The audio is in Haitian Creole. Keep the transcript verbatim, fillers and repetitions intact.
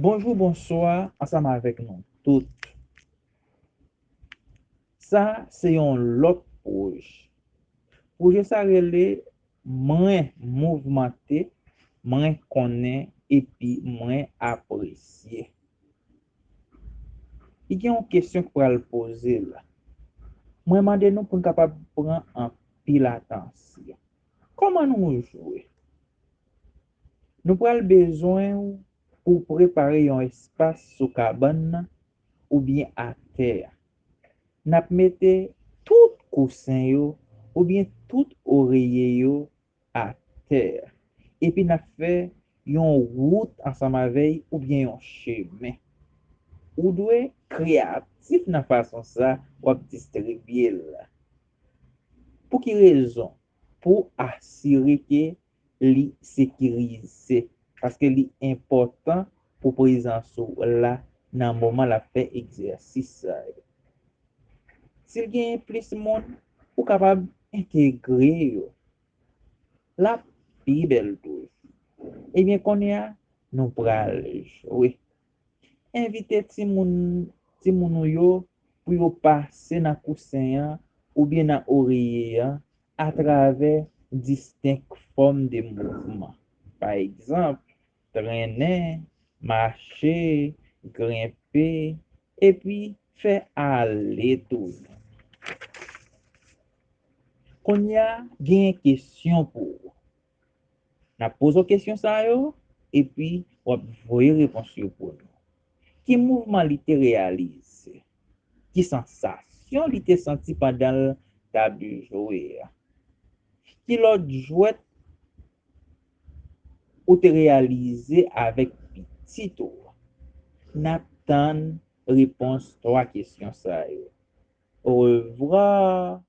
Bonjou, bonswa ansanm avèk nou tout. Sa se yon lòt pwojè. Pwojè sa rele Mwen mouvmante, mwen konnen epi mwen apresye. Li gen yon kesyon k pral poze la. Mwen mande nou pou n kapab pran anpil atansyon. Kòman nou jwe? Nou pral bezwen w pou w prepare yon espas sou kabann nan oubyen atè a. N ap mete tout kousen yo oubyen tout oreye yo atè a. Epi n ap fè yon wout ansanm avè y oubyen yon chemen. Ou dwe kreyatif nan fason sa w ap distribye l la. Pou ki rezon? Pou asire ke li sekirize, paske li enpòtan pou prezans ou la nan moman l ap fè egzèsis sa yo. Si l genyen plis moun, ou kapab entegre yo. L ap pi bèl toujou. Ebyen, kounye a, nou pral jwe. Envite timoun, timoun ou yo pou yo pase nan kousen an oubyen nan oreye an atravè distenk fòm de mouvman. Pa egzanp, trennen, mache, grenpe, epi fè ale tounen. Kounye a, genyen kesyon pou ou. N ap poze w kesyon sa yo, epi w ap voye repons yo pou nou. Ki mouvman li te reyalize? Ki sansasyon li te santi pandan l t ap jwe a? Ki lòt jwèt ou te reyalize avèk pitit ou? N ap tann repons twa kesyon sa yo. Orevwa.